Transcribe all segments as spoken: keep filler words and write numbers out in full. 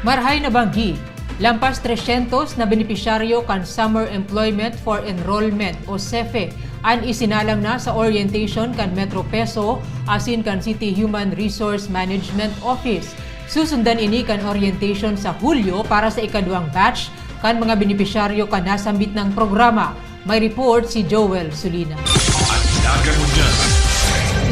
Marahay na banggi, lampas tresyentos na benepisyaryo kan Summer Employment for Enrollment o SEFE an isinalang na sa orientation kan Metro PESO asin kan City Human Resource Management Office. Susundan ini kan orientation sa Hulyo para sa ikaduwang batch kan mga benepisyaryo kan nasambit na programa. May report si Joel Sulina. At dagan mo dyan.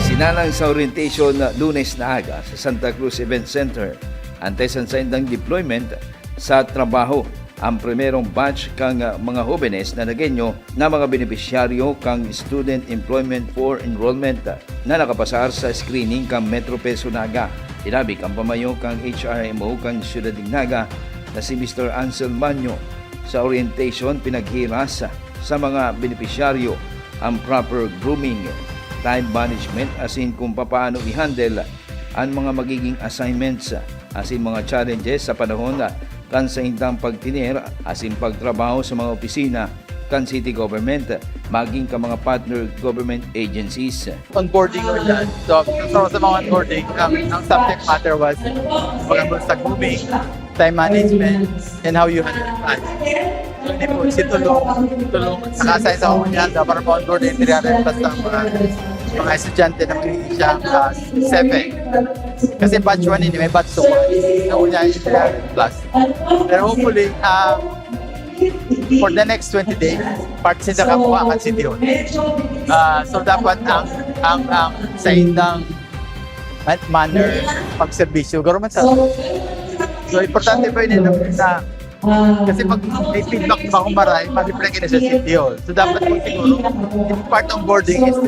Sinalang sa orientation na Lunes na aga sa Santa Cruz Event Center, antes ang saindang deployment sa trabaho, ang primerong batch kan mga hobenes na Nagueño na mga benepisyaryo kan Student Employment for Enrollment na nakapasar sa screening kan Metro PESO Naga. Sinabi kan pamayo kan H R M O kan Siyudad nin Naga na si Mister Ansel Manyo, sa orientation pinaghiras sa mga benepisyaryo ang proper grooming, time management asin kung papaano i-handle an mga magiging assignments asin mga challenges sa panahon kan saindang pagtener asin pagtrabaho sa mga opisina kan city government maging kan mga partner government agencies. Onboarding or that. So, so sa mga onboarding, ang, ang subject matter was about sa grooming, time management, and how you handle time. Hindi po, si Tulong, Tulong, naka-assign sa ako niya para ma-onboard yung three hundred plus na mga, mga estudyante na may siyang uh, SEFE. Kasi batch one hindi, may batch two. Ako niya yung three hundred plus. Pero hopefully, uh, for the next twenty days, part sila kakuha kan City Hall. Uh, so dapat ang ang ang sa indang manner pagserbisyo, garo man sa. So importante pa yun na kasi pag may feedback ba kung maray, mag-reflect na sa City Hall. So dapat po siguro, part ng boarding is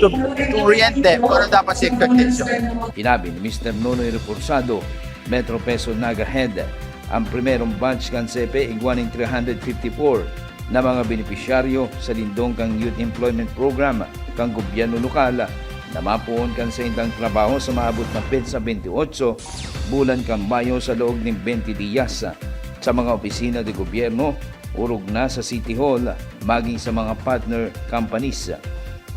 to, to orient them, pero dapat si expectation. Sinabi ni Mister Nonoy Reforzado, Metro PESO Naga Head, ang primerong batch kan SEFE igwa nin three hundred fifty-four na mga benepisyaryo sa lindong kan Youth Employment Program kan gobyerno lokal na mapoon kan saindang trabaho sa maabot na petsa twenty-eight, bulan kan Mayo sa laog nin twenty diyas, sa mga opisina de gobyerno, orog na sa City Hall, maging sa mga partner companies.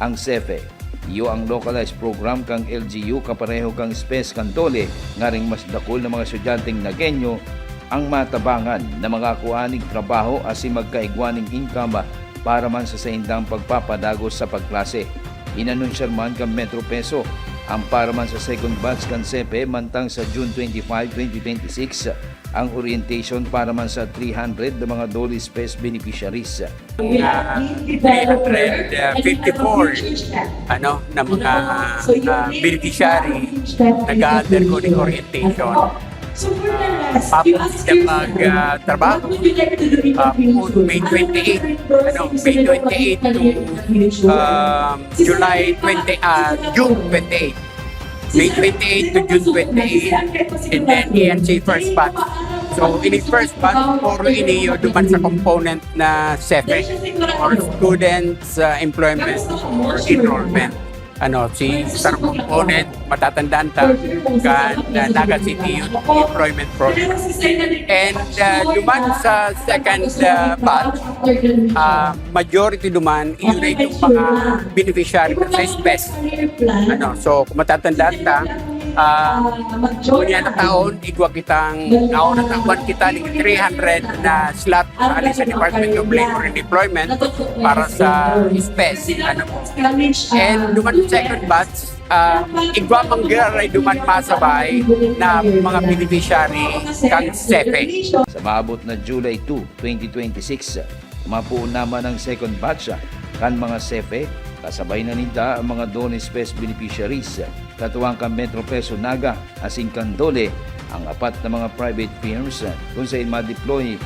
Ang SEFE, iyo ang localized program kan L G U kapareho kan SPES kan DOLE, ngaring mas dakul na mga estudyanteng Nagueño ang matabangan na makakuha nin trabaho asin magkaigwa nin income para man sa saindang pagpapadagos sa pagklase. Inanunsyar man kan Metro PESO ang para man sa second batch kan SEFE mantang sa June twenty-five, twenty twenty-six ang orientation para man sa three hundred na mga DOLE SPES beneficiaries. uh, three hundred fifty-four ano, na mga uh, beneficiary nag-undergo ng orientation. Uh, tapos siya mag uh, trabaho uh, May twenty-eight, ano, May twenty-eight to um, July twenty, uh, June twenty-eight. May twenty-eight to June twenty-eight, and then E N C first batch. So, ini first batch, puro ini yung duman sa component na SEFE or Students uh, Employment or Enrollment. Ano, si sa component, matatandaan ta, kan uh, Naga City Youth Employment Program. And uh, duman sa second uh, batch, uh, majority duman, iyon ay itong mga beneficiary sa SPES. Ano, so, kung matatandaan ta, uh, ngunyan na taon, igwa kitang, naon na taon kita ni three hundred na slot ali sa Department of Labor and Employment para sa SPES. Ano po. And duman second batch, uh, igwa man giraray duman masabay na mga beneficiary kan SEFE. Sa maabot na July two, twenty twenty-six, mapoon naman ang second batch kan mga SEFE, kasabay na ninda ang mga DOLE SPES beneficiaries, katuwang kan Metro PESO Naga asin kan DOLE, ang apat na mga private firms kung sain ma-deploy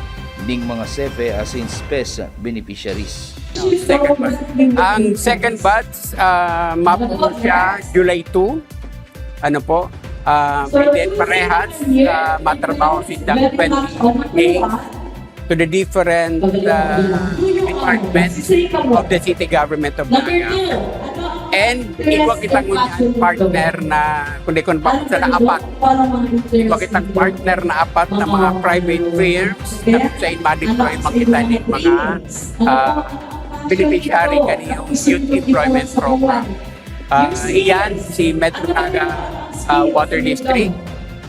ning mga SEFE asin SPES beneficiaries. Second batch. Ang second batch, uh, mapoon siya July two. Ano po? Uh, then parehas, uh, matrabaho si twenty-eight to the different uh, departments of the city government of Naga. And igwa kita ngunyan partner na, kundi kung pa sa apat, igwa kitang partner na apat na mga private firms na kung saan ma-deploy makita ni mga uh, beneficiary kaniyong youth employment program. Uh, iyan si Metro Naga uh, Water District,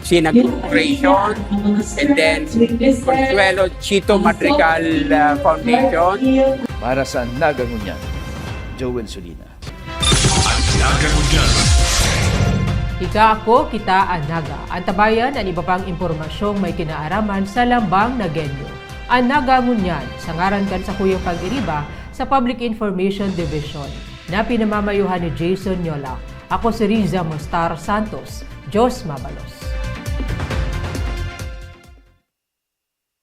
Sinag Corporation, and then Consuelo Chito Madrigal uh, Foundation. Para sa Naga Ngunyan, Joel Solina. Naga Ngunyan. Ika, ako, kita, an Naga. Antabayan an iba pang impormasyong may kinaaraman sa Lambang Nagenyo. An Naga Ngunyan, sa ngaran kan sakuyang pag-iriba sa Public Information Division, na pinamamayohan ni Jason Yola. Ako si Riza Mostar Santos. Diyos mabalos.